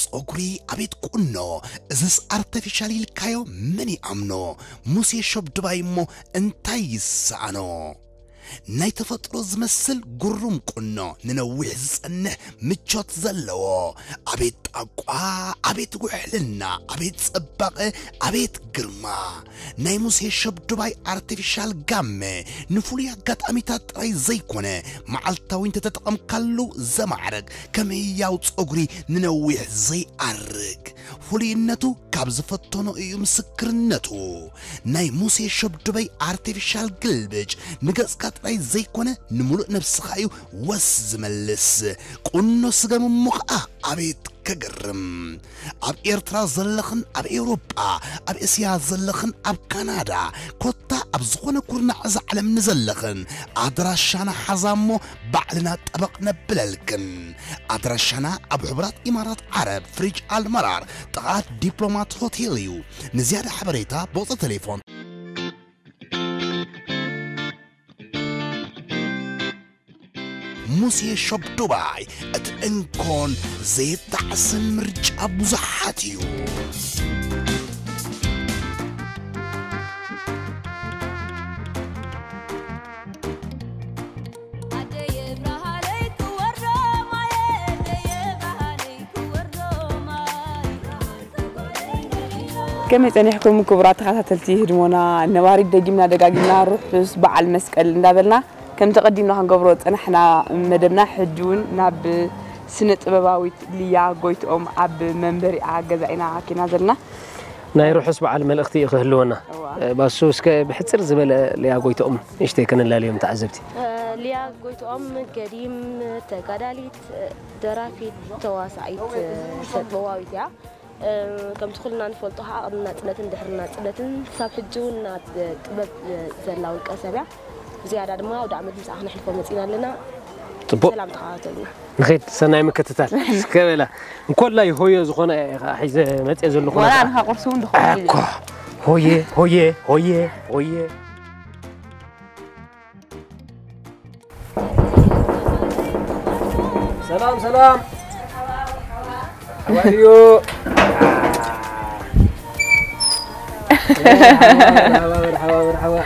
ጸጉሪ፣ ኣቤት ቁኖ፣ እዝስ ኣርተፊሻል ኢልካዮ መን ይኣምኖ? ሙሴ ሸብ ድባይ እሞ እንታይ ይሰኣኖ? ናይ ተፈጥሮ ዝመስል ግሩም ቁኖ፣ ንነዊሕ ዝጸንሕ ምቾት ዘለዎ። ኣቤት ጣቋ፣ ኣቤት ውሕልና፣ ኣቤት ጽባቐ፣ ኣቤት ግርማ። ናይ ሙሴ ሸብ ድባይ ኣርቲፊሻል ጋመ ንፍሉይ ኣጋጣሚታት ጥራይ ዘይኮነ፣ መዓልታዊ እንተተጠቐምካሉ ዘማዕርግ፣ ከም ህያው ጸጉሪ ንነዊሕ ዘይኣርግ። ፍሉይነቱ ካብ ዝፈተኖ እዩ ምስክርነቱ። ናይ ሙሴ ሸብ ድባይ ኣርቲፊሻል ግልብጭ ንገጽካ ጥራይ ዘይኮነ፣ ንምሉእ ነብስኻ እዩ ወስ ዝመልስ። ቁኖ ስገም እሞ ኸኣ ኣቤት ከገርም! ኣብ ኤርትራ ዘለኽን ኣብ ኤውሮጳ፣ ኣብ እስያ ዘለኽን ኣብ ካናዳ፣ ኮታ ኣብ ዝኾነ ኩርናዕ እዛ ዓለም ንዘለኽን፣ ኣድራሻና ሓዛ እሞ ባዕልና ጠበቕ ነብለልክን። ኣድራሻና ኣብ ሕቡራት ኢማራት ዓረብ፣ ፍሪጅ ኣልመራር፣ ጥቓ ዲፕሎማት ሆቴል እዩ። ንዝያዳ ሓበሬታ ብቑጽሪ ቴሌፎን። ሙሴ ሾፕ ዱባይ፣ እቲ እንኮን ዘይጣዕስን ምርጫ ብዙሓት እዩ። ከመይ ጸኒሕኩም ክቡራት ተኸታተልቲ ህድሞና ነባሪት? ደጊምና ደጋጊምና ርሑስ በዓል መስቀል እንዳበልና፣ ከምቲ ቀዲምና ክንገብሮ ዝጸናሕና መደብና፣ ሕጂ እውን ናብ ስነ ጥበባዊት ሊያ ጎይትኦም ኣብ መንበሪኣ ገዛ ኢና ኣኪና ዘለና። ናይ ርሑስ በዓል መልእኽቲ እዩ ክህልወና። እዋ። ባሱ፣ እስከ ብሕጽር ዝበለ ሊያ ጎይትኦም ንእሽተይ ከነላልዮም ተዓዘብቲ። እ፣ ሊያ ጎይትኦም ገዲም፣ ተጋዳሊት፣ ደራፊት፣ ተዋሳኢት፣ ስነ ጥበባዊት እያ። እ፣ ከምቲ ኩልና ንፈልጦ ከዓ ቅድሚ ናጽነትን ድሕሪ ናጽነትን ክሳብ ሕጂ እውን ናብ ጥበብ ዘላ ውልቀ ሰብ እያ። ብዝያዳ ድማ ኣውደ ዓመት ምሳኣ ክነሕልፎ መጺና ኣለና። ጽቡቕ። ሰላም ተኸታተሉና። ንኸይድ፣ ሰናይ ምክትታል። እስከ በላ። እንኮላይ ሆዮ ዝኾነ እየ ከዓ ሒዘ መጽየ ዘለኹ ዋላ ነኻ። ንኻ ቁርሲ እውን ድኾን እኮ። ሆየ፣ ሆየ፣ ሆየ፣ ሆየ። ሰላም፣ ሰላም። How are you? መርሓባ፣ መርሓባ፣ መርሓባ።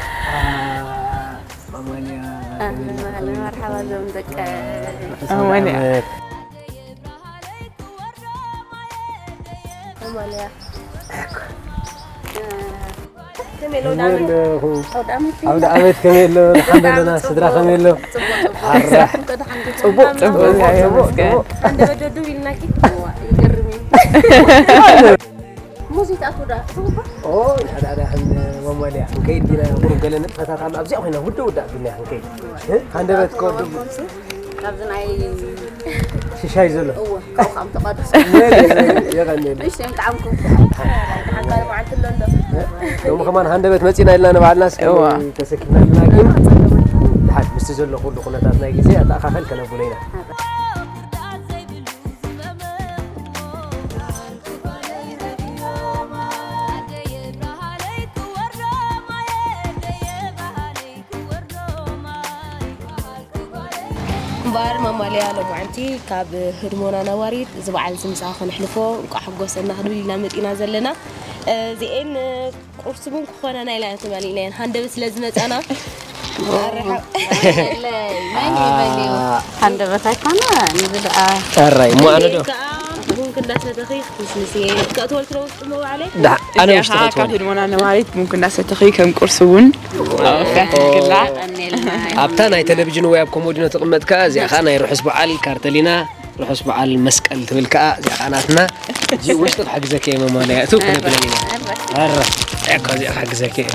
ማማልያ፣ ኣህለን፣ ኣህለን፣ መርሓባ፣ ዞም ደቀ። ርሑስ ኣማልያ። ዓመት። ማማልያ። ከመይ ኣሎ? ከመይ ኣለኹ? ኣውደ ዓመት ከመይ ኣሎ? ደሓን ኣለና? ስድራ ከመይ ኣሎ? ጽቡቕ፣ ጽቡቕ። ኣራ። ጽቡቕ፣ ጽቡቕ፣ ጽቡቕ፣ ጽቡቕ፣ ጽቡቕ። ጽቡቕ። ሃንደበት ደው ኢልናኪ? እዋ፣ ይገርም እዩ። ሙዚቃ ትውዳ፣ ትውዳ? ኦ፣ ሓደ ሓደ ከም መማልያ ክንከይድ ዲና፣ ቁሩብ ገለ ንጥፈታት ኣሎ። ኣብዚኣ ኮይና ውድእ ውዳእ ቢልና ክንከይድ። እ? ሃንደበት ከወዱ። ካብዚ ናይ ሽሻይ ዘሎ። እወ፣ ካብኡ ከም ተቐድሱ። የቐንየሉ፣ የቐንየሉ። እሺ፣ እንጣዕምኩም። ሓንካል መዓልቲ ኣሎ እንዶ። እ? ሎሚ ከማን ሃንደበት መጺና ኢልና ንባዕልና እስከ እወ። ተሰኪፍና ኣለና፣ ግን ድሓን ምስቲ ዘሎ ኩሉ ኩነታት ናይ ግዜ ኣተኣኻኸል ከነብሎ ኢና። እምበኣር መማልያ ሎማዓንቲ ካብ ህድሞና ነባሪት እዚ በዓል እዚ ምሳኻ ከነሕልፎ እንቋዕ ሓጎሰና ክንብል ኢና መፂና ዘለና። እዚኤን ቁርሲ እውን ክኾነና ኢልና ኢና ተማሊእናየን። ሃንደበት ስለ ዝመፃና ኣርሓ- ሃንደበት ኣይኮነ፣ ንብልኣ። ኣራይ፣ እሞ ኣነ ዶ? ከዓ ቡን ክንዳሰተኺ ክትምስምሲ እየ። ክትኣትወልኪ ዶ ውሽጢ እሞ ባዕለይ? ዳ-፣ ኣነ እዚኣ ውሽጢ ከዓ ከእትወኒ። ካብ ህድሞና ነባሪት ቡን ክንዳሰተኺ ከም ቁርሲ እውን ኣወፊያ ትክላ። ኣብታ ናይ ቴሌቪዥን ወይ ኣብ ኮሞዲኖ ተቐመጥካ፣ እዚኣ ከዓ ናይ ርሑስ በዓል ካርተሊና። ርሑስ በዓል መስቀል ትብል ከኣ እዚኣ ከኣ ናትና። እዚ ውሽጢ ክሕግዘኪ እየ መማለያ፣ እቱ ክነብለኒ። ኣረ፣ እኮ እዚኣ ክሕግዘኪ እየ።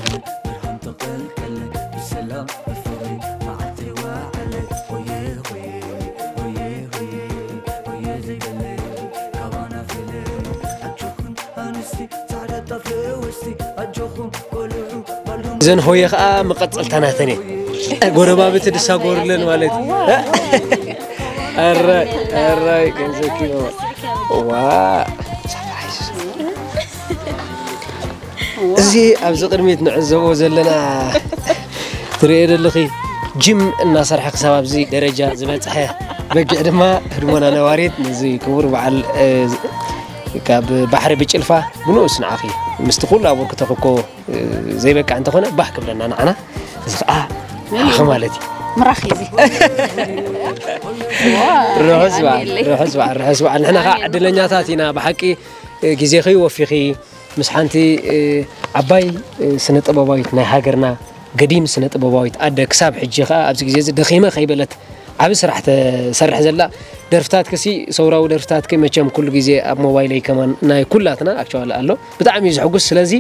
እዘን ሆየ ከኣ መቐጸልታ ናተን እየን። ጎረባብቲ ድሳጎርለን ማለት እዩ። ኣራይ፣ ኣራይ፣ ገንዘብኪ ነው። ዋ፣ ሰርፕራይዝ። እዚ ኣብዚ ቅድሚት ንዕዘቦ ዘለና ትርእዮ ዘለኺ ጅም እናሰርሐ ክሳብ ኣብዚ ደረጃ ዝበጽሐ በጊዕ ድማ ህድሞና ነባሪት ነዚ ክቡር በዓል፣ እ፣ ካብ ባሕሪ ብጭልፋ ብንኡስ ንዓኺ ምስቲ ኩሉ ኣበርክቶኺ እኮ ዘይበቃ እንተኾነ ባህ ክብለና ንዓና። እዚ ኸዓ ንዓኺ ማለት እዩ። ምራኺ እዚ። ርሑስ በዓል፣ ርሑስ በዓል፣ ርሑስ በዓል። ንሕና ኸዓ ዕድለኛታት ኢና ብሓቂ። ግዜኺ ወፊኺ ምስ ሓንቲ ዓባይ ስነ ጥበባዊት ናይ ሃገርና፣ ገዲም ስነ ጥበባዊት ኣደ፣ ክሳብ ሕጂ ኸዓ ኣብዚ ግዜ እዚ ደኺመ ከይበለት ዓቢ ስራሕ ተሰርሕ ዘላ። ደርፍታትክሲ፣ ሰውራዊ ደርፍታትኪ መቸም ኩሉ ግዜ ኣብ ሞባይለይ ከማን ናይ ኩላትና ኣክቹዋሊ ኣሎ። ብጣዕሚ እዩ ዘሕጉስ። ስለዚ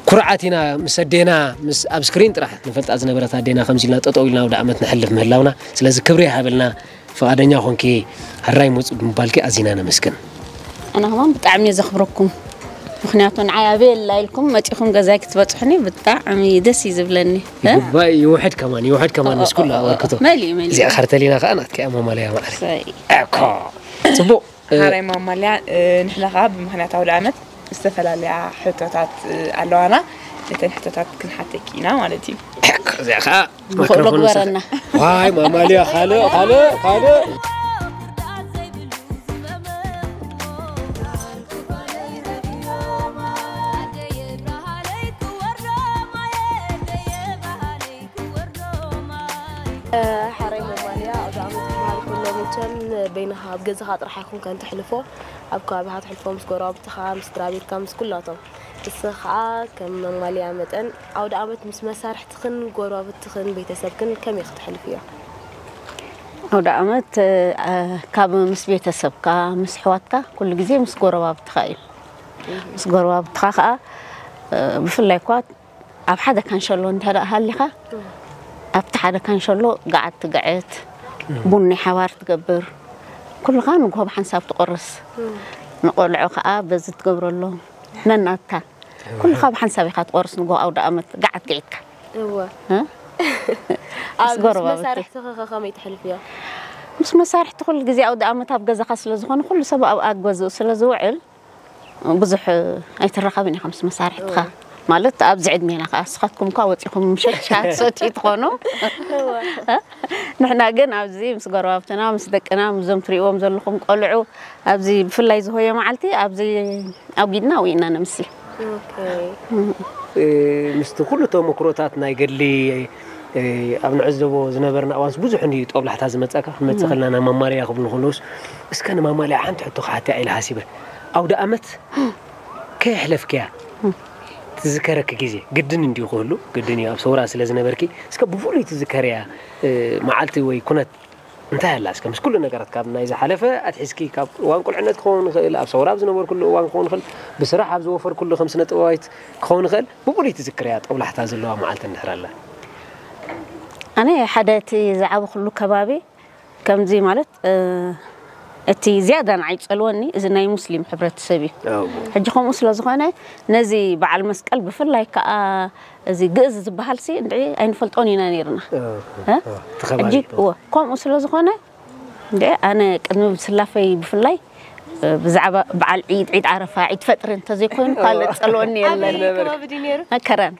ኩርዓት ኢና ምስ ኣዴና፣ ምስ ኣብ ስክሪን ጥራሕ ንፈልጣ ዝነበረት ኣዴና ከምዚ ኢልና ጠጠው ኢልና ኣውደ ዓመት ነሕልፍ ምህላውና። ስለዚ ክብሪ ይሃበልና። ፍቓደኛ ኾንኪ ሕራይ ምውጽእ ብምባልኪ ኣዚና ነመስግን። ኣነ ከማን ብጣዕሚ እየ ዘኽብረኩም። ምኽንያቱ ንዓይ ኣበይ ኣላ ኢልኩም መጺኹም ገዛይ ክትበጽሑኒ ብጣዕሚ ደስ እዩ ዝብለኒ። እ? ይግባእ፣ ይውሕድ ከማን፣ ይውሕድ ከማን ኦ፣ ምስ ኩሉ ኦ፣ ኦ፣ ኣበርክቶ። መሊኡ፣ መሊኡ። እዚኣ ካርተሊና ከኣ ናትኪ እያ ማማለያ ማዕረ። ሰይ። እኮ። ጽቡቕ። እ፣ ሓራይ ማማልያ፣ እ፣ ንሕና ከኣ ብምኽንያት ኣውደ ዓመት ዝተፈላለያ ሕቶታት፣ እ፣ ኣለዋና። ነተን ሕቶታት ክንሓተኪ ኢና ማለት እዩ። እኮ፣ እዚኣ ከኣ ብኽእሎ ማይክሮፎን ግበረና። ንስኻ። ዋይ፣ ማማልያ፣ ካልእ፣ ካልእ፣ ካልእ። ሓራይ ማማልያ፣ ኣውደ ዓመት ክበሃል ከሎ መቸም በይንኻ ኣብ ገዛኻ ጥራሕ ኣይኮንካን ተሕልፎ፣ ኣብ ከባቢኻ ትሕልፎ፣ ምስ ጎረባብትኻ፣ ምስ ስድራ ቤትካ፣ ምስ ኩላቶም። ንስኺ ኸኣ ከም ማማልያ መጠን ኣውደ ዓመት ምስ መሳርሕትኽን ጎረባብትኽን ቤተሰብክን ከመይ ከተሕልፍዮ? ኣውደ ዓመት፣ እ፣ ካብ ምስ ቤተሰብካ፣ ምስ ኣሕዋትካ፣ ኩሉ ግዜ ምስ ጎረባብትኻ እዩ። ምስ ጎረባብትኻ ኸኣ፣ እ፣ ብፍላይ እኳ ኣብ ሓደ ካንሸሎ እንተ ደኣ ሃሊኻ፣ ኣብቲ ሓደ ካንሸሎ ገዓት ትግዕት፣ ቡን ናይ ሓባር ትገብር፣ ኩልኻ ንግሆ ብሓንሳብ ትቆርስ። ንቆልዑ ኸኣ በዚ ትገብረሎም። ነናትካ። ኩልኻ ብሓንሳብ ኢኻ ትቆርስ ንግሆ ኣውደ ኣመት ገዓት ግዒትካ። እወ። እ? ኣብ ምስ ምስ ጎረባብቲ። መሳርሕትኺ ኸ ከመይ ተሕልፍዮ? ምስ መሳርሕቲ ኩሉ ግዜ ኣውደ ኣመት ኣብ ገዛኻ ስለ ዝኾነ፣ ኩሉ ሰብ ኣብ ኣብ ገዝኡ ስለ ዝውዕል፣ ብዙሕ ኣይትራኸብን ኢኻ ምስ መሳርሕትኻ። እወ። ማለት ኣብዚ ዕድሜና ኸኣ፣ ንስኻትኩም እኳ ወጺኹም ምሸት ሻሂ ትሰትዩ ትኾኑ። እወ። ንሕና ግን ኣብዚ ምስ ጎረባብትና፣ ምስ ደቅና፣ ምስዞም ትርእይዎም ዘለኹም ቆልዑ፣ ኣብዚ ብፍላይ ዝሆየ መዓልቲ፣ ኣብዚ ኣውጊድና ውዒና ነምሲ። ኦኬ። እ፣ ምስቲ ኩሉ ተመክሮታት ናይ ገድሊ፣ እ፣ ኣብ ንዕዘቦ ዝነበርና እዋንስ ብዙሕ እንድዩ ጦብላሕታ ዝመጸካ፣ ክንመጽእ ከለና ናብ ማማልያ ክብሉ ከለውስ፣ እስከ ንማማልያ ሓንቲ ሕቶ ክሓትያ ኢለ ሓሲበ። ኣውደ ኣመት ከየሕለፍክያ ትዝከረኪ ግዜ ግድን እንድዩ ክህሉ፣ ግድን እዩ ኣብ ሰውራ ስለ ዝነበርኪ፣ እስከ ብፍሉይ ትዝከርያ፣ እ፣ መዓልቲ ወይ ኩነት እንታይ ኣላ? እስከ ምስ ኩሉ ነገራት ካብ ናይ ዝሓለፈ ኣትሒዝኪ፣ ካብ እዋን ቁልዕነት ክኸውን ይኽእል፣ ኣብ ሰውራ ኣብ ዝነበርኩሉ እዋን ክኸውን ይኽእል፣ ብስራሕ ኣብ ዝወፈርኩሉ ከም ስነ ጥበባዊት ክኸውን ይኽእል፣ ብፍሉይ ትዝክርያ ጦብላሕታ ዘለዋ መዓልቲ እንድሕር ኣላ? ኣነ ሓደ እቲ ዝዓበኹሉ ከባቢ ከምዚ ማለት፣ እ፣ እቲ ዝያዳ ንዓይ ዝጸልወኒ እዚ ናይ ሙስሊም ሕብረተሰብ እዩ። ኣዎ። ሕጂ ከምኡ ስለ ዝኾነ ነዚ በዓል መስቀል ብፍላይ ከኣ እዚ ግእዝ ዝበሃልሲ እንድዒ ኣይንፈልጦን ኢና ነይርና። እ፣ እ? እ፣ እቲ ከባቢ። ሕጂ፣ እወ፣ ከምኡ ስለ ዝኾነ እንድዒ ኣነ ቅድሚ ብስላፈይ ብፍላይ፣ እ፣ ብዛዕባ በዓል ዒድ፣ ዒድ ዓረፋ፣ ዒድ ፈጥሪ እንተዘይኮይኑ ካልእ ዝጸልወኒ የለን። ኣበይ ከባቢ ድዩ ነይሩ? ከረን።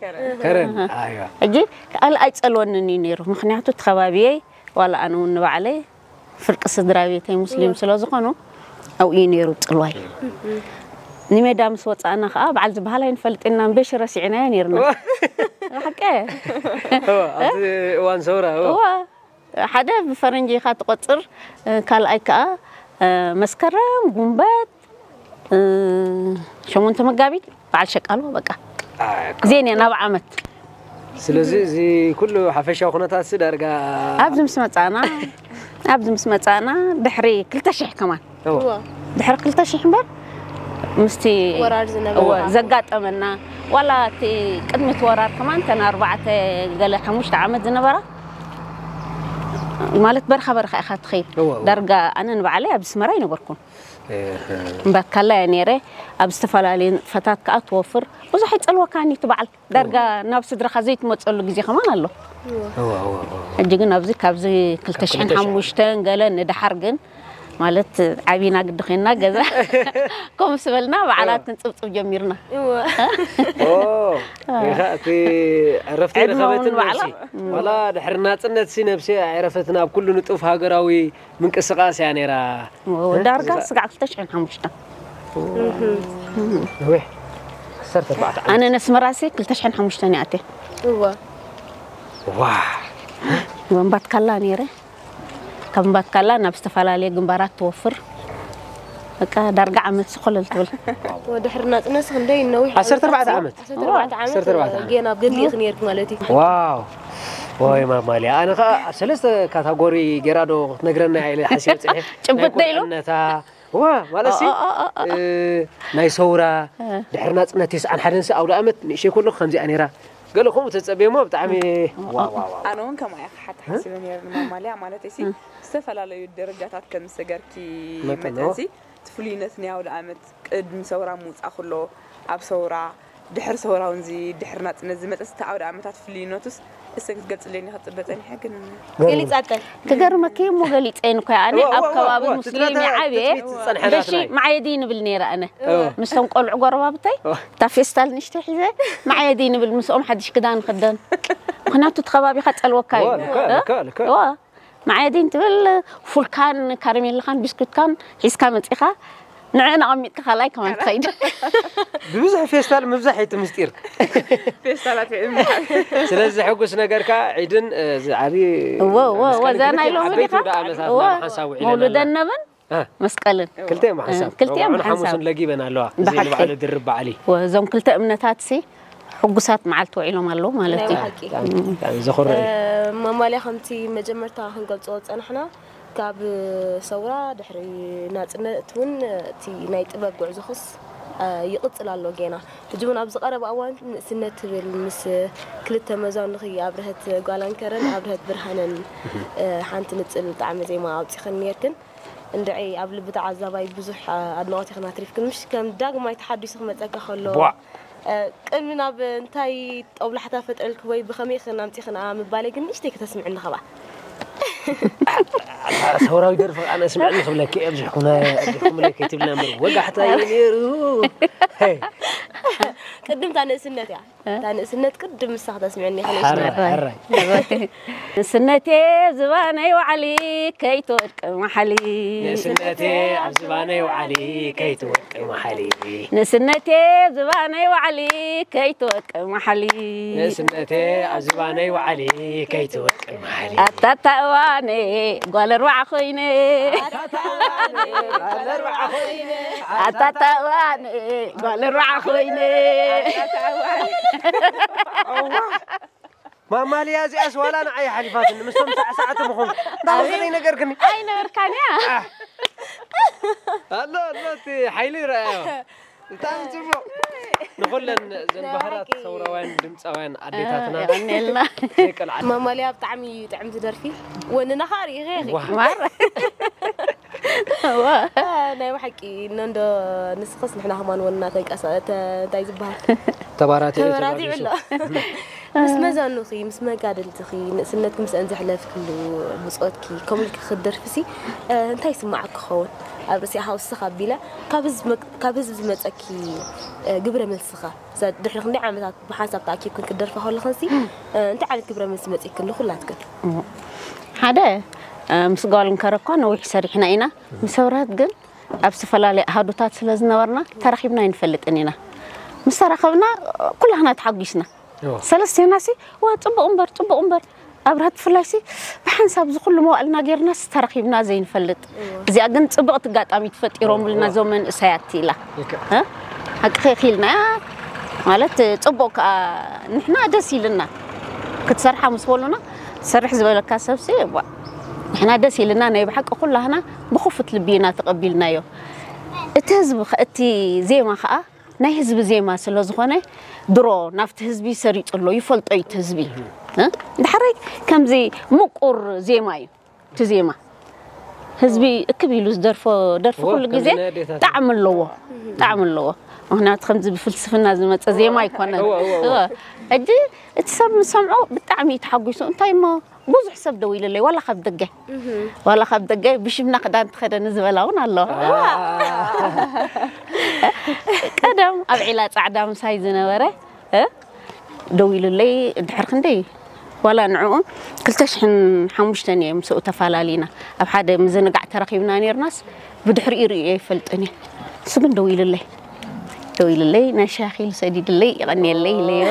ከረን። ኣይዋ። ሕጂ ካልእ ኣይጸልወንን እዩ ነይሩ። ምኽንያቱ እቲ ከባቢየይ ዋላ ኣነ እውን ንባዕለይ ፍርቂ ስድራ ቤተይ ሙስሊም ስለ ዝኾኑ ኣብኡ እዩ ነይሩ ጽልዋይ። ንሜዳ ምስ ወጻእና ኸኣ በዓል ዝበሃል ኣይንፈልጥን ኢና፣ እምበሺ ረሲዕናዮ ነይርና። ሓቀ? እዋ፣ ኣብቲ እዋን ሰውራ፣ እዋ። እዋ፣ ሓደ ብፈረንጂ ኢኻ ትቆጽር፣ ካልኣይ ከኣ መስከረም፣ ጉንበት፣ እ፣ ሸሞንተ መጋቢት በዓል ሸቃሎ በቃ። ኣይ፣ ዜንያ ናብ ዓመት። ስለዚ እዚ ኩሉ ሓፈሻዊ ኩነታት ሲ ዳርጋ ኣብዚ ምስ መጻና፣ ኣብዚ ምስ መጻና ድሕሪ ክልተ ሽሕ ከማን። እዎ። እዎ። ድሕሪ ክልተ ሽሕ እምበር ምስቲ ወራር ዝነበረ እዎ፣ ማለት እዩ። ዘጋጠመና ዋላ እቲ ቅድሚ እቲ ወራር ከማን እተን ኣርባዕተ ገለ ሓሙሽተ ዓመት ዝነበራ ማለት በርኻ በርኻ ኢኻ ትኸይድ። እዎ፣ እዎ። ዳርጋ ኣነ ንባዕለይ ኣብ ኣስመራ ኣይነበርኩን። እህ። እምበር ካላ እየ ነይረ። ኣብ ዝተፈላለዩ ንጥፈታት ከኣ ትወፍር። ብዙሕ ይጸልወካኒ እቲ በዓል። ዳርጋ ናብ ስድራኻ ዘይትመጸሉ ግዜ ከማን ኣሎ። እዋ፣ እዋ፣ እዋ። ሕጂ ግን ኣብዚ ካብዚ ካብ ክልተ ሽሕን ሓሙሽተን ገለ ንደሓር ግን ማለት ዓቢና ግዲ ኮይንና ገዛ ከምኡ ስበልና በዓላት እዋ። ክንጽብጽብ ጀሚርና። እዋ። ኦ፣ ኢኻ እቲ ዕረፍቲ ዕድመ ረኸበትን እውን ባዕላ። ነብሲ። ዋላ ድሕሪ ናጽነት ሲ ነብሲ ኣይረፈትን ኣብ ኩሉ ንጡፍ ሃገራዊ ምንቅስቃስ እያ ነይራ። እ? ዳርጋ እዛ ስጋዕ ክልተ ሽሕን ሓሙሽተን። ነዊሕ ዓሰርተ ኣርባዕተ ዓመት። ኣነ ነስመራሲ ክልተ ሽሕን ሓሙሽተን ይኣትየ። እወ ዋ ወንባትካላ ነይረ። ካብ ምባትካላ ናብ ዝተፈላለየ ግንባራት ትወፍር። በቃ ዳርጋ ዓመት ስኮለል ትብል። ወድሕሪ ናፅነት ክንደይ ነዊሕ ዓሰርተ ኣርባዕተ ዓመት። ዓሰርተ ኣርባዕተ ዓመት ዓሰርተ ኣርባዕተ ዓመት። ጌና ኣብ ገሊእኺ ነይርክ ማለት እዩ። ዋው ወይ ማማልያ ኣነ ከዓ ኣብ ሰለስተ ካታጎሪ ጌራ ዶ ክትነግረና ኢለ ሓሲበ ፅሒፍ ጭብጥ ዶ ኢሉ? ነታ ዋ ማለት ሲ ናይ ሰውራ ድሕሪ ናፅነት ተስዓን ሓደን ሲ ኣውደ ኣመት ንእሸይ ከለኹ ከምዚኣ ነይራ። ገለ ከምኡ ተፀብየሞ ብጣዕሚ ዋው ዋው ዋው። ኣነ እውን ከምኣ እያ ክሓታ ሓሲበ ነይረ ንማማልያ ማለት ሲ ዝተፈላለዩ ደረጃታት ከም ዝሰገርኪ መጠን መጠንሲ እቲ ፍሉይነት ናይ ኣውደ ኣመት ቅድሚ ሰውራ ምውፃእ ከሎ ኣብ ሰውራ ድሕሪ ሰውራ እውን ዚ ድሕሪ ናፅነት ዝመፀ ስተ ኣውደ ኣመታት ፍሉይነቱስ እሰ ክትገልፅለይ እኒ ክፅበ ፀኒሐ ግን ገሊፃተን ክገርመኪ እሞ ገሊፀይን እኮ ኣነ ኣብ ከባቢ ሙስሊም ይዓብየ ዝፀንሐ ገሺ ናትና እዩ። መዓየዲ ንብል ነይረ ኣነ ምስቶም ቆልዑ ጎረባብተይ እታ ፌስታል ንሽተ ሒዘ መዓየዲ ንብል ምስኦም ሓድሽ ክዳን ክደን ምክንያቱ እቲ ከባቢካ ፀልወካ እዩ ዋ፣ ልክዕ፣ ልክዕ፣ ልክዕ። ዋ መዓየዲ እንትብል ፉልካን ካረሜላኻን ቢስኩትካን ሒዝካ መፂኻ ንዕን ኣቐሚጥካ ካልኣይ ከማን ትኸይድ ብብዙሕ ፌስታል ምብዛሕ እቲ ምስጢር። ፌስታላት ይእምሓ ስለዚ ሕጉስ ነገርካ ዒድን እዚ ዓብዪ እወ እወ እወ ዘና ኢሎም ዓበይቲ ኢኻ ወደ ዓመታት እወ ሓንሳብ ውዒለና መውሉደን ኣለና። ነብን እ፣ መስቀልን ክልቲኦም ሓንሳብ ክልቲኦም ሮብዕን ሓንሳብ ሓሙስን ለጊበን ኣለዋ እዚ ብሓቂ። ንባዕሉ ድርብ በዓል እዩ። እወ እዞም ክልተ እምነታት ሲ ሕጉሳት መዓልቲ ውዒሎም ኣለዉ ማለት እዩ ናይ ሓቂ ብጣዕሚ ዘኹርዕ እዩ። መማልያ ከምቲ መጀመርታ ክንገልፆ ዝፀናሕና ካብ ሰውራ ድሕሪ ናፅነት እውን እቲ ናይ ጥበብ ጉዕዞኽስ ይቕፅል ኣሎ ጌና ሕጂ እውን ኣብዚ ቀረባ እዋን ንእስነት ትብል ምስ ክልተ መዛኑኺ ኣብርሀት ጓላንከረን ኣብርሀት ብርሃነን ሓንቲ ንፅል ጣዕሚ ዜማ ኣውፂኽን ነርክን እንድዒ ኣብ ልቢ ተዓዛባይ ብዙሕ ኣድናቖት ኢኽን ኣትሪፍክን ምሽ ከም ዳግማይ ተሓዲሱ ክመፀካ ከሎ ቧዕ። ቅድሚ ናብ እንታይ ጦብላሕታ ፈጥረልክ ወይ ብኸመይ ኽን ኣምፂኽን ምባለይ ግን ንእሽተይ ከተስምዕኒ ኸባ ሰውራዊ ደርፊ ኣነ ስምዕኒ ክብለኪ ኣብዚሕኩም ኣብዚሕኩም ለይ ከይትብልና እምበር ወጋሕታ እዩ ነይሩ። ሄይ። ቅድም እታ ንእስነት እያ እታ ንእስነት ቅድም ምሳ ክተስምዕኒ ኢኻ ሓራይ ንእስነት ሓራይ። ንስነቴ ዝባነይ ዋዕሊ ከይትወድቅ መሓሊ ንእስነቴ ኣብ ዝባነይ ዋዕሊ ከይትወድቅ መሓሊ። ንስነቴ ዝባነይ ዋዕሊ ከይትወድቅ መሓሊ ንእስነቴ ኣብ ዝባነይ ዋዕሊ ከይትወድቅ መሓሊ። ኣታታ እዋነ ጓል ኣርባዓ ኮይነ ኣታታ እዋነ ጓል ኣርባዓ ኮይነ ማማልያ እዚኣስ ዋላ ንዓይ ሓሊፋትኒ ምስቶም ሳዕሳዕቲ ምኹን እንታይ ነገር ግን ኣይነበርካን እያ ኣሎ ኣሎ እቲ ሓይሊ ይረኣዮ። ብጣዕሚ ፅቡቕ። ንኹለን እዘን ባህራት ሰውራውያን ድምፃውያን ኣዴታትና የቐንየልና ዘይቀልዓ ማማልያ ብጣዕሚ እዩ ጥዕምቲ ደርፊ ወንና ከዓ ርኢኸ ዋህ ማር ናይ ብሓቂ እኖ እንዶ ንስኽስ ንሕና ከማን ወንና ተንቀሳ እንታይ ዝበሃል ተባራቲዑ ተበራቲዑ ኣሎ ምስ መዛኑኺ ምስ መጋድልትኺ ንእስነትኪ ምስአን ዘሕለፍክሉ ብፆትኪ ከምኡ ኢልኪ ክትደርፍሲ እንታይ ይስማዓኪ ክኸውን ኣብ ርእሲ ሃውስኽ ኣቢለ ካብ ህዝቢ መ- ካብ ህዝቢ ዝመፀኪ ግብረ መልስኻ እዛ ድሕሪ ክንደይ ዓመታት ብሓንሳብ ተኣኪብክን ክትደርፋ ከለኽንሲ እንታይ ዓይነት ግብረ መልሲ መፂእክን ንኩላትክን ሓደ ምስ ጓል እንከረኳ ነዊሕ ሰሪሕና ኢና ምስ ህብረት ግን ኣብ ዝተፈላለየ ኣሃዱታት ስለ ዝነበርና ተራኺብና ኣይንፈልጥን ኢና ምስ ተራኸብና ኩላህና ተሓጒስና ሰለስቴና ሲ ዋ ፅቡቕ እምበር ፅቡቕ እምበር ኣብርሀት ብፍላይ ሲ ብሓንሳብ ዝኩሉ መዋእልና ጌርና ሲ ተራኺብና ዘይንፈልጥ እዚኣ ግን ፅብቕቲ ኣጋጣሚ ተፈጢሮምልና እዞም መንእሰያት ኢላ እ? ሓቂ ኺኢልናያ ማለት ፅቡቕ ከዓ ንሕና ደስ ኢልና ክትሰርሓ ምስ በሉና ትሰርሕ ዝበለካ ሰብሲ ዋ ንሕና ደስ ኢልና ናይ ብሓቂ ኩላህና ብኽፉት ልቢ ኢና ተቐቢልናዮ እቲ ህዝቢ ኸ- እቲ ዜማ ከዓ ናይ ህዝቢ ዜማ ስለ ዝኾነ ድሮ ናብቲ ህዝቢ ሰሪፁ ኣሎ ይፈልጦ እዩ እቲ ህዝቢ እ? ዳሕረይ ከምዚ ምቁር ዜማ እዩ እቲ ዜማ ህዝቢ እክብ ኢሉ ዝደርፎ ደርፊ ኩሉ ግዜ ጣዕሚ ኣለዎ ጣዕሚ ኣለዎ ምክንያቱ ከምዚ ብፍልስፍና ዝመፀ ዜማ ኣይኮነን ሕጂ እቲ ሰብ ምስ ሰምዖ ብጣዕሚ እዩ ተሓጒሱ እንታይ እሞ ብዙሕ ሰብ ደው ኢሉለይ ዋላ ካብ ደገ ዋላ ካብ ደገ ብሽምና ክዳን ትኸደኒ ዝበላ እውን ኣሎ ቀደም ኣብ ዒላ ፃዕዳ ምሳይ ዝነበረ እ? ደው ኢሉለይ ድሕር ክንደይ ዋላ ንዕኡ ክልተ ሽሕን ሓሙሽተን እየ ምስኡ ተፈላለና ኣብ ሓደ ምዝንጋዕ ተረኺብና ነርናስ ብድሕሪኡ ርእየ ይፈልጥን እየ ንሱ ግን ደው ኢሉለይ፣ ደው ኢሉለይ፣ ናይ ሻሂ ኢሉ ሰዲዱለይ፣ ይቐንየለይ ኢለዮ።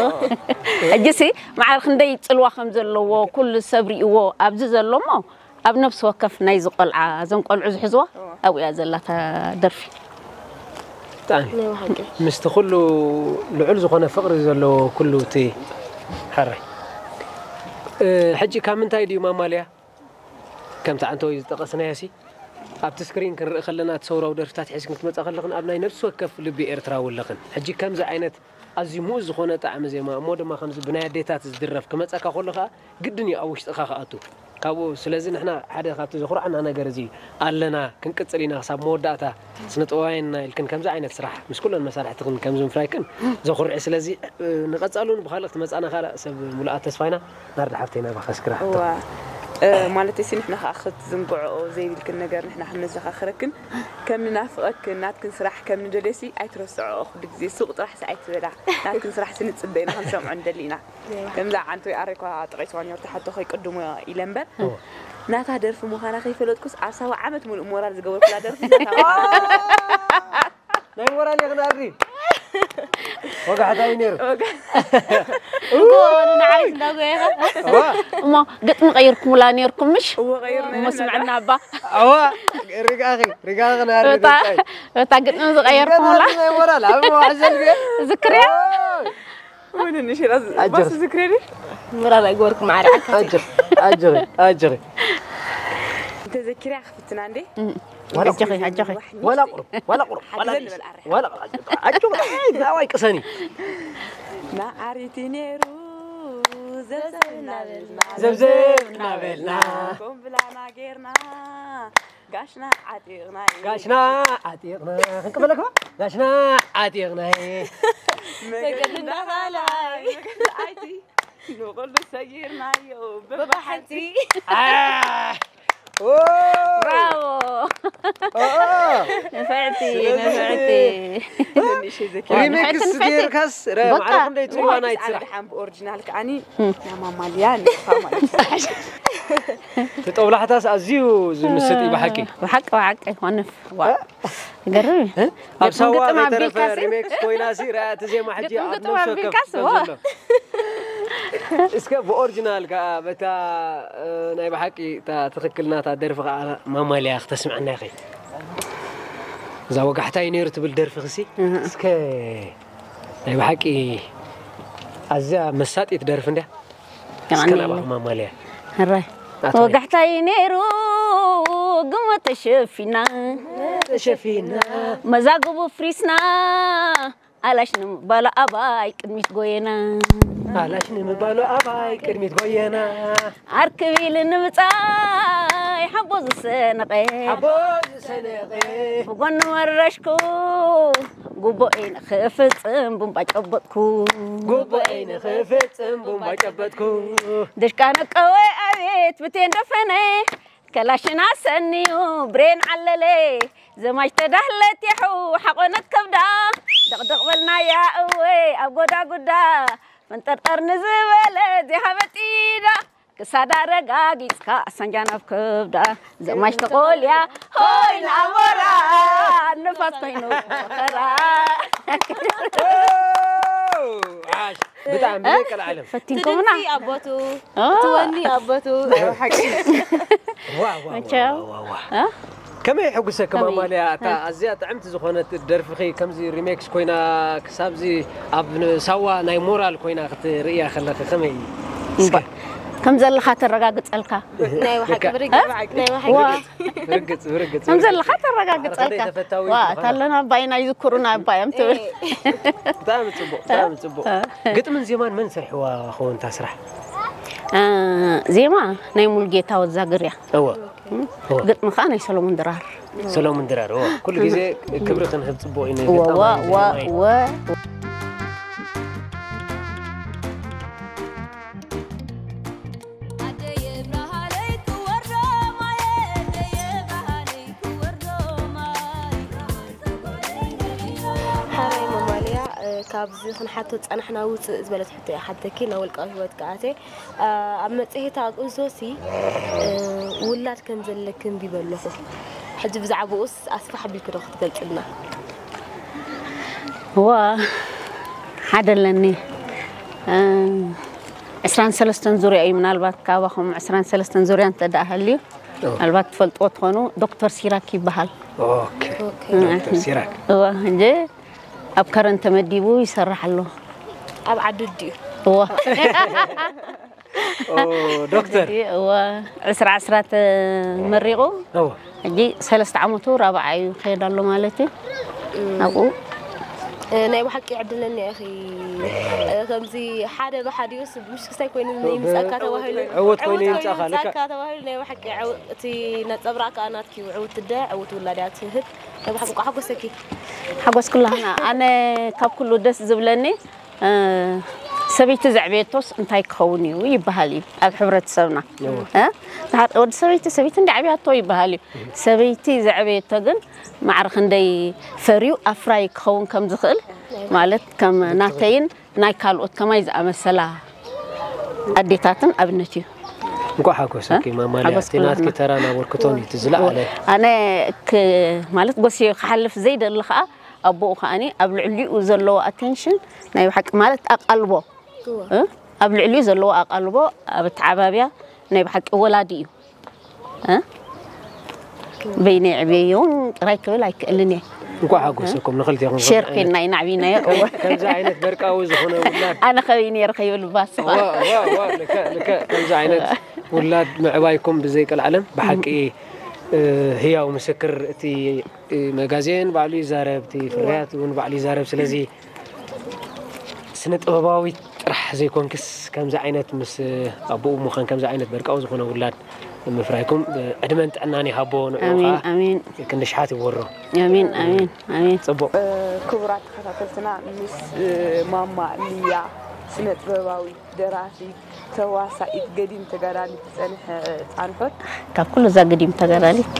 ሕጂሲ ማዕረ ክንደይ ጽልዋ ከም ዘለዎ ኩሉ ሰብ ርእይዎ ኣብዚ ዘሎ እሞ፣ ኣብ ነፍሲ ወከፍ ናይዚ ቆልዓ፣ እዞም ቆልዑ ዝሕዝዋ ኣብኡ እያ ዘላ እታ ደርፊ። ብጣዕሚ ናይ ብሓቂ ምስቲ ኩሉ ልዑል ዝኾነ ፍቕሪ ዘለዎ ኩሉ እቲ ሓራይ። እ፣ ሕጂ ካብ ምንታይ ድዩ ማማልያ? ከምቲ ዓንተወይ ዝጠቐስናዮ ሲ ኣብቲ ስክሪን ክንርኢ ከለና እቲ ሰውራዊ ደርፍታት ሒዝክን ክትመጻ ከለኽን ኣብ ናይ ነፍሲ ወከፍ ልቢ ኤርትራዊ ኣለኽን። ሕጂ ከምዚ ዓይነት ኣዝዩ ምኡዝ ዝኾነ ጣዕሚ ዜማ እሞ ድማ ከምዚ ብናይ ኣዴታት ዝድረፍ ክመጸካ ከሎ ከኣ ግድን እዩ ኣብ ውሽጥኻ ክኣቱ። ካብኡ ስለዚ ንሕና ሓደ ካብቲ ዘኹርዓና ነገር እዚ ኣለና ክንቅጽል ኢና ክሳብ መወዳእታ ስነ ጥበባውያንና ኢልክን ከምዚ ዓይነት ስራሕ ምስ ኩለን መሳርሕትኽን ከምዚ ምፍራይክን ዘኹርዕ። ስለዚ እ፣ ንቐጻሉን ብኻልእ ክትመጻና ካልእ ሰብ ሙሉኣት ተስፋይና ናርዳ ሓፍተይ ናባኻ ስክራ ሕቶ። እዋ እ፣ ማለት ሲ ንሕና ከዓ ክትዝንግዕኦ ዘይብልክን ነገር ንሕና ክንዘኻኽረክን ከም ንናፍቐክን ናትክን ስራሕ ከም ንደልዮ ሲ ኣይትረስዖ። ኩሉ ግዜ ሱቕ ጥራሕ ሲ ኣይትበላ። ናትክን ስራሕ ሲ ንጽበ ኢና ክንሰምዖ ንደሊ ኢና። ከምዛ ዓንቶ ኣሬኳ ጥቕዒ ሰዋን ዮርታ ሓቶ ከይቅድሞ ኢለ እምበር ናታ ደርፊ ምዃና ከይፈለጥኩስ ኣብ ሳዋ ዓመት ሙሉእ ሞራል ዝገበርኩላ ደርፊ ናታ ናይ ሞራል ይኽን ኣሪ ወጋሕታ እዩ ነይሩ። እጎ ንዓሪት እንዳጎየኻ እሞ ግጥሚ ቀይርኩምላ ነይርኩም ምሽ? እሞ ስምዕና ኣባ ኣዋ ሪጋኺ ሪጋኺ ናሪ እታ ግጥሚ ዝቀየርኩምላ ናይ ሞራል ኣብ ማሕዘል ገ ዝክርያ ወደ ንሽራ ባስ ዝክሬ ምራብ ኣይጎርኩም ማዕረ ኣጅር ኣጅር ኣጅር ተዘኪርያ ክፍትና እንዴ ኣጆኺ ኣጆኺ ወላ ቁሩብ ወላ ቁሩብ ወላ ሓግዘን ንበል ኣረ ወላ ቁሩብ ኣጆኺ ናዋይ ቅሰኒ ንዓሪቲ ነይሩ ዘብዘብ እናበልና ዘብዘብ እናበልና ኮምብላና ጌርና ጋሽና ዓጢቕና እዩ። ጋሽና ዓጢቕና ክንቅበለካ ጋሽና ዓጢቕና እዩ መገዲ እንዳኻላይ ኣይቲ ንኹሉ ሰጊርናዮ በባሓንቲ ብራቮ ንፍዕቲ ንፍዕቲ ሪሜክስ ጌርካስ ማዕረ ክንደይ ትርዋ ናይ ስራሕ ሓንቲ ብኦሪጂናል ከዓኒ ናማማልያ ንፋ ማለት እቲ ጦብላሕታስ ኣዝዩ ዝምስጥ እዩ ብሓቂ ብሓቂ ብሓቂ ኮንፍ ዋ ገርም እዩ። ኣብ ግጥም ሳዋ ግጥም ዘይተረፈ ኣቢልካስ ሪሜክስ ኮይና ሲ ርኣያ እቲ ዜማ ሕጂ ግጥም ኣብ ግጥም ነፍሲ ወከፍ ኣቢልካስ ከም ዋ። ዘሎ እስከ ብኦሪጂናል ከዓ በታ እ፣ ናይ ብሓቂ እታ ትኽክል ናታ ደርፊ ከዓ ማማልያ ክተስምዐና ኢኸ እዛ ወጋሕታ እዩ ነይሩ ትብል ደርፊ ክሲ እስከ ናይ ብሓቂ ኣዝያ መሳጢት ደርፊ እንድያ እስከ ናባኹም ኣማልያ ሕራይ ወጋሕታይ ነይሩ ግመ ተሸፊና ተሸፊና መዛግቡ ፍሪስና ኣላሽ ንምባሉ ኣባይ ቅድሚት ጎየና ኣላሽ ንምባሉ ኣባይ ቅድሚት ጎየና ኣርክብ ኢሉ ንምጻይ ሓቦ ዝሰነቐ ሓቦ ዝሰነቐ ብጎኒ ወረሽኩ ጉቦኤ ንኽፍጽም ቡምባ ጨበጥኩ ጉቦኤ ንኽፍጽም ቡምባ ጨበጥኩ ድሽቃ ነቀወ ኣቤት ብቴን ደፈነ ከላሽና ሰንዩ ብሬን ዓለለ ዘማች ተዳህለት የሕው ሓቆነት ከብዳ ደቕደቕ በልናያ እወ ኣብ ጎዳጉዳ ፈንጠርጠር ንዝበለ ዚሃበጢዳ ክሳዳ ረጋጊጽካ ኣሳንጃ ናብ ከብዳ ዘማች ተቆልያ ሆይ ንኣሞራ ንፋስ ኮይኑ መኸራ ብጣዕሚ ብዘይቀልዓለም ፈቲንኩምና ትድምፂ ኣቦቱ ትወኒ ኣቦቱ መቸው ከመይ የሐጉሰክም ኣማልያ እታ ኣዝያ ጥዕምቲ ዝኾነት ደርፍኺ ከምዚ ሪሜክስ ኮይና ክሳብዚ ኣብ ሳዋ ናይ ሞራል ኮይና ክትርእያ ከለኺ ከመይ እዩ? እስከ ከም ዘለኻ ተረጋግጸልካ ናይ ብሓቂ ብርግጽ ናይ ብሓቂ ዋ ብርግጽ ብርግጽ ከም ዘለኻ ተረጋግጸልካ ተፈታዊ ዋ ታለና ኣባይና ይዝክሩና ኣባዮም ትብል ብጣዕሚ ጽቡቅ ብጣዕሚ ጽቡቅ ግጥምን ዜማን መን ሰርሕዋ ኸውን እታ ስራሕ ዜማ ናይ ሙሉጌታ ወዛግር እያ እወ ግጥሚ ከዓ ናይ ሰሎሞን ድራር ሰሎሙን ድራር እወ ኩሉ ግዜ ክብሪ ክንህብ ጽቡቅ እዩ ንግጥም ወ ወ ወ ሓራይ መማልያ ካብዚ ክንሓቶ ዝፀናሕና ውፅእ ዝበለት ሕቶ እየ ሓተኪ ናብ ውልቃዊ ህይወት ከኣተ ኣብ መፅሄት ኣእዞሲ ውላድ ከም ዘለኪ እንቢበ ኣለኹ ሕጂ ብዛዕባኡስ ኣስፋሕ ኣቢልኪ ዶ ክትገልፅልና እዋ ሓደ ኣለኒ። እ፣ ዕስራን ሰለስተን ዙርያ እዩ። ምናልባት ካባኹም ዕስራን ሰለስተን ዙርያ እንተ ደኣ ሃልዩ፣ ምናልባት ትፈልጥዎ ትኾኑ፣ ዶክተር ሲራክ ይበሃል። ኦኬ። ዶክተር ሲራክ። እዋ እንጂ ኣብ ከረን ተመዲቡ ይሰርሕ ኣሎ። ኣብ ዓዲ ድዩ? እዋ ኦ፣ ዶክተር። እዋ ዕስራ ዕስራ ተመሪቑ፣ እዋ። ሕጂ ሰለስተ ዓመቱ ራብዓ እዩ ይኸይድ ኣሎ ማለት እዩ። ኣብኡ እ፣ ናይ ብሓቂ ዕድለኛ ኢኺ። እ፣ ከምዚ ሓደ ብሓዲኡስ ምሽ ክስታይ ኮይኑ ይምጻካ ተባሂሉ ዕወት ኮይኑ ይምጻኻ፣ ልክዕ። ይምጻካ ተባሂሉ ናይ ብሓቂ ዕው-፣ እቲ ነጸብራቕ ከኣ ናትኪ እዩ። ዕውት እደ ዕውት ውላድ እያ ትህብ። ናይ ብሓቂ እንቋዕ ሓጎሰኪ። ሓጎስ ኩላህና። ኣነ ካብ ኩሉ ደስ ዝብለኒ፣ እ፣ ሰበይቲ ዘዕበየቶስ እንታይ ክኸውን እዩ ይበሃል እዩ ኣብ ሕብረተሰብና። እ፣ ወዲ ሰበይቲ ሰበይቲ እንዲ ዓብያቶ ይበሃል እዩ። ሰበይቲ ዘዕበየቶ ግን ማዕረ ክንደይ ፈርዩ ኣፍራይ ክኸውን ከም ዝኽእል፣ ማለት ከም ናተይን ናይ ካልኦት ከማይ ዝኣመሰላ ኣዴታትን ኣብነት እዩ። እንኳዕ ሓጎሰኪ ማማልያ። ሓጎስ እቲ ናትኪ ኩላህና። ተራን ኣበርክቶን እዩ እቲ ዝለዓለ። ኣነ ክ-፣ ማለት ጎስየ ክሓልፍ ዘይደሊ ከዓ፣ ኣቦኡ ከዓኒ ኣብ ልዕሊኡ ዘለዎ ኣቴንሽን ናይ ብሓቂ ማለት ኣቃልቦ፣ እ? ኣብ ልዕሊኡ ዘለዎ ኣቃልቦ ኣብ ኣተዓባብያ ናይ ብሓቂ ወላዲ እዩ። እ? በይነይ ዕብየዮ እውን ጥራይ ክብል ኣይክእልን እየ። እንኳዕ ሓጎሰኩም ንኽልቴኹም። ሼር ኮይንና ኢና ዓብይናዮ። እወ። ከምዚ ዓይነት በርቃዊ ዝኾነ ውላድ ኣነ ከበይ ነይረ ከይብል ባስኻ። ዋ፣ ዋ፣ ዋ፣ ልክዕ፣ ልክዕ። ከምዚ ዓይነት ውላድ ምዕባይኩም ብዘይ ቀልዓለም ብሓቂ፣ እ፣ ህያው ምስክር። እቲ፣ እ፣ መጋዜን ባዕሉ ይዛረብ፣ እቲ ፍርያት እውን ባዕሉ ይዛረብ። ስለዚ ስነ ጥበባዊት ጥራሕ ዘይኮንክስ ከምዚ ዓይነት ምስ ኣቦኡ ምዃን ከምዚ ዓይነት በርቃዊ ዝኾነ ውላድ ምፍራይኩም፣ እ፣ ዕድመን ጥዕናን ይሃቦ። ንዕኡ ኣሜን፣ ከዓ ኣሜን። ክንዲ ሽሓት ይወሮ። ኣሜን፣ ኣሜን፣ ኣሜን። ጽቡቕ። ክቡራት ተኸታተልትና፣ ምስ፣ እ፣ ማማ ሊያ፣ ስነ ጥበባዊት፣ ደራሲት፣ ተዋሳኢት፣ ገዲም ተጋዳሊት ዝጸንሐ ጻንሖት። ካብ ኩሉ እዛ ገዲም ተጋዳሊት፣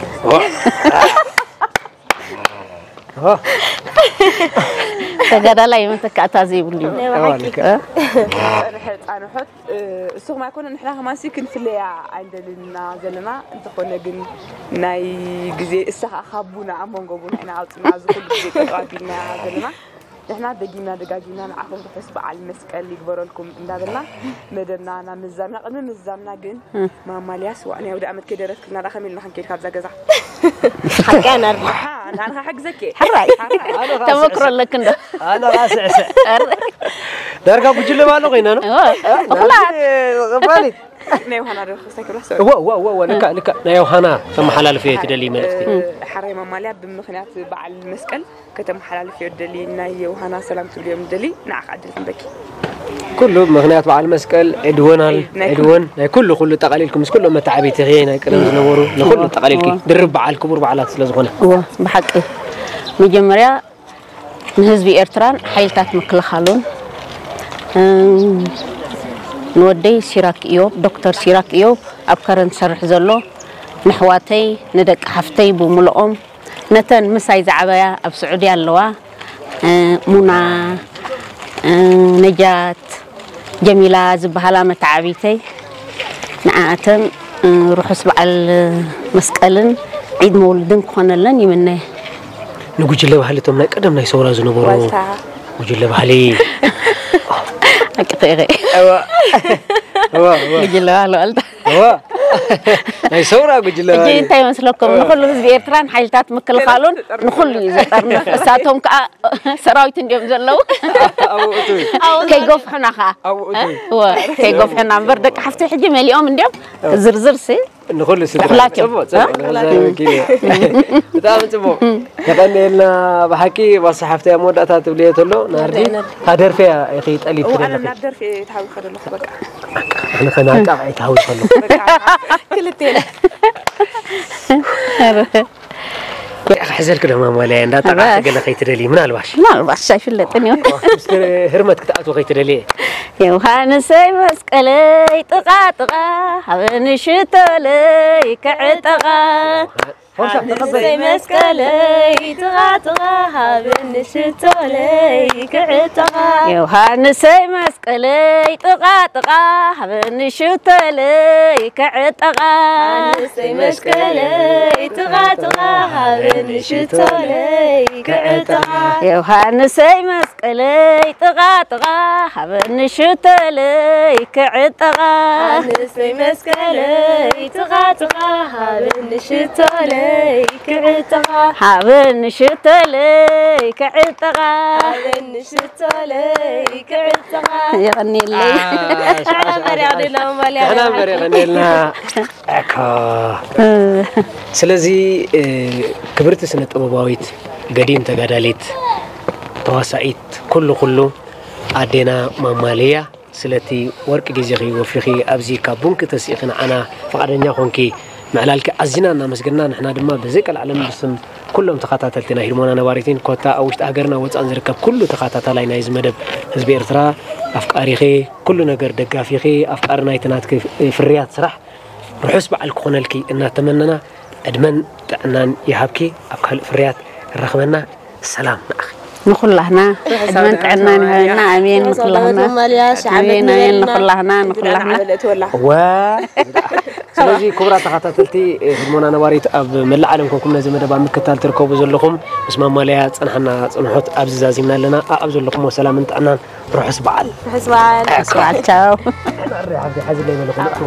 ተጋዳላይ መተካእታ ዘይብሉ እዩ። ናይ ብሓቂ። ዝጸንሐ ጻንሖት፣ እ፣ እሱ ከማይ ኮነ ንሕና ከማንሲ ክንፍለያ ኣይንደልን ኢና ዘለና። እንተኾነ ግን ናይ ግዜ እሳ ከኣ ካብ ቡና ኣብ መንጎ ቡና ኢና ኣውጺና ኣብዚ ኩሉ ግዜ ጠጠው ኣቢልና ዘለና። ንሕና ደጊምና ደጋጊምና ንዓኹም ርሑስ በዓል መስቀል ይግበረልኩም እንዳበልና መደብና ናብ ምዛምና፣ ቅድሚ ምዛምና ግን ማማ ሊያስ ዋዕ ናይ ኣውደ ዓመት ከይደረፍክልና ደኣ ከመይ ኢልና ክንከይድ ካብዛ ገዛ? ሓቂ ኣናር ሓ፣ ንዓኻ ሓግዘኪ። ሕራይ። ተመክሮ ኣለክ እንዶ። ኣነ ራስዕ ስዕ። ዳርጋ ጉጅለ ባሎ ኮይና ነው። እወ፣ እኹላት። ባሊት። ናይ ዮሃና ዶ ክስታይ ክብላ ሰው። እወ፣ እወ፣ እወ፣ እወ፣ ልካ፣ ልካ። ናይ ዮሃና ተመሓላልፍዮ ትደሊ መልእኽቲ። ሓራይ ማማ ሊያ ብምኽንያት በዓል መስቀል ከተመሓላልፍዮ ደሊ ናይ ዮሃና ሰላም ትብልዮም ደሊ ንዓኻ ዕድል ክንበኪ። ኩሉ ምኽንያት በዓል መስቀል፣ ዒድ ወናል፣ ናይ ዒድ ወን፣ ናይ ኩሉ፣ ኩሉ ጠቓሊልኩም ምስ ኩሎም መተዓቢትኺ ናይ ቀደም ዝነበሩ ንኹሉ ጠቓሊልኪ ድርብ በዓል ክቡር በዓላት ስለ ዝኾነ። እወ፣ ብሓቂ መጀመርያ ንህዝቢ ኤርትራን ሓይልታት ምክልኻሉን፣ እም፣ ንወደይ ሲራክ ኢዮብ፣ ዶክተር ሲራክ ኢዮብ ኣብ ከረን ዝሰርሕ ዘሎ፣ ንኣሕዋተይ፣ ንደቂ ሓፍተይ ብምልኦም፣ ነተን ምሳይ ዝዓበያ ኣብ ስዑዲ ኣለዋ፣ እ፣ ሙና፣ እ፣ ነጃት፣ ጀሚላ ዝበሃላ መተዓቢተይ፣ ንዓኣተን፣ እ፣ ርሑስ በዓል መስቀልን ዒድ መውልድን ክኾነለን ይምነ። ንጉጅለ ባህሊ እቶም ናይ ቀደም ናይ ሰውራ ዝነበሩ ዋልታ። ጉጅለ ባህሊ። ኣቅጥዒ። እዋ። እዋ፣ እዋ። ጉጅለ ባህሊ ዋልታ። እዋ። ናይ ሰውራ ጉጅለ ሕጂ ባህሊ። እንታይ ይመስለኩም? ንኹሉ ህዝቢ ኤርትራን ሓይልታት ምክልኻሉን ንኹሉ እዩ ዘጠርንፍ። እሳቶም ከዓ ሰራዊት እንዲዮም ዘለዉ። ኣብኡ እቱይ። ከይገፍሑና ከዓ። ኣብኡ እቱይ። እወ፣ ከይገፍሑና እምበር ደቂ ሓፍቲ ሕጂ መሊኦም እንዲዮም ዝርዝር ሲ ንኹሉ ስድራ። ኩላትዮም። ጽቡቕ፣ ጽቡቕ። እ? ነዛ ወኪል እየ። ብጣዕሚ ጽቡቕ። የቐንየልና ብሓቂ። ባሳ ሓፍቲ ኣብ መወዳእታ ትብልዮ ተሎ ናርዲ፣ እታ ደርፊ እያ ኢኺ ጠሊብኪ እው፣ ኣነ ዘለኺ። ናብ ደርፊ እየ ተሃዊኸ ዘለኹ በቃ። ኣነ ከ ናብ ጣቕዒ ተሃዊኸ ኣለኹ። በቃ። ክልቴና ክሕዘልኪ ዶ ማማ ሊያ፣ እንዳ ጣቕዒ ገለ ከይትደሊ ምናልባሽ። ምናልባሽ ኣይፍለጥን እዩ። ምስጢር ህርመት ክትኣትዎ ከይትደሊ። ዮሃንሰይ መስቀለይ ጥቓ ጥቓ፣ ሃበኒ ሽቶለይ ክዕጠቓ። ሆሳ፣ ተቐበል። ሰይ መስቀለይ ጥቓ ጥቓ፣ ሃበኒ ሽቶለይ ክዕጠቓ። ዮሃንሰይ መስቀለይ ጥቓ ጥቓ፣ ሃበኒ ሽቶለይ ክዕጠቓ። ዮሃንሰይ መስቀለይ ጥቓ ጥቓ፣ ሃበኒ ሽቶለይ ክዕጠቓ። ዮሃንሰይ መስቀለይ ጥቓ ጥቓ፣ ሃበኒ ሽቶለይ ክዕጠቓ። ዮሃንሰይ መስቀለይ ጥቓ ጥቓ፣ ሃበኒ ሽቶለይ ክዕጠቓ። ሃበኒ ሽቶለይ ክዕጠቓ። ሃበኒ ሽቶለይ ክዕጠቓ። የቐንየለይ። ንሕና መሪቕና ማልያ ንሕና መሪቕና። እካ። ስለዚ፣ እ፣ ክብርቲ ስነ ጥበባዊት፣ ገዲም ተጋዳሊት፣ ተዋሳኢት፣ ኩሉ ኩሉ ኣዴና ማማ ሊያ፣ ስለቲ ወርቂ ግዜኺ ወፊኺ ኣብዚ ካብ ቡንኪ ተሲእኺ ንዓና ፍቓደኛ ኮንኪ ምዕላልኪ ኣዚና እናመስገና፣ ንሕና ድማ ብዘይቀልዓለም ብስም ኩሎም ተኸታተልቲ ናይ ህድሞና ነባሪትን ኮታ ኣብ ውሽጢ ሃገርና ወፃእን ዝርከብ ኩሉ ተኸታታላይ ናይዚ መደብ ህዝቢ ኤርትራ ኣፍቃሪኺ ኩሉ ነገር ደጋፊኺ ኣፍቃሪ ናይቲ ናትኪ ፍርያት ስራሕ ርሑስ በዓል ክኾነልኪ እናተመነና ዕድመን ጥዕናን ይሃብኪ ኣብ ካልእ ፍርያት ንራኸበና ሰላም ንዓኺ። ንኹላህና ዕድመን ጥዕናን ይሃበና ኣሜን። ንኹላህና ማልያ ኣሜን ኣሜን። ንኹላህና ንኹላህና። ወ ስለዚ ክቡራት ተኸታተልቲ ህድሞና ነባሪት ኣብ መላእ ዓለም ኮንኩም ነዚ መደብ ኣብ ምክታል ትርከቡ ዘለኹም ምስ ማማልያ ጸንሓና ጽንሖት ኣብዚ ዛዚምና ኣለና። ኣብ ዘለኹም ሰላምን ጥዕናን ርሑስ በዓል። ርሑስ በዓል። ርሑስ በዓል። ቻው። ሓዚ ሓዚ ለይበለኹም እኮ።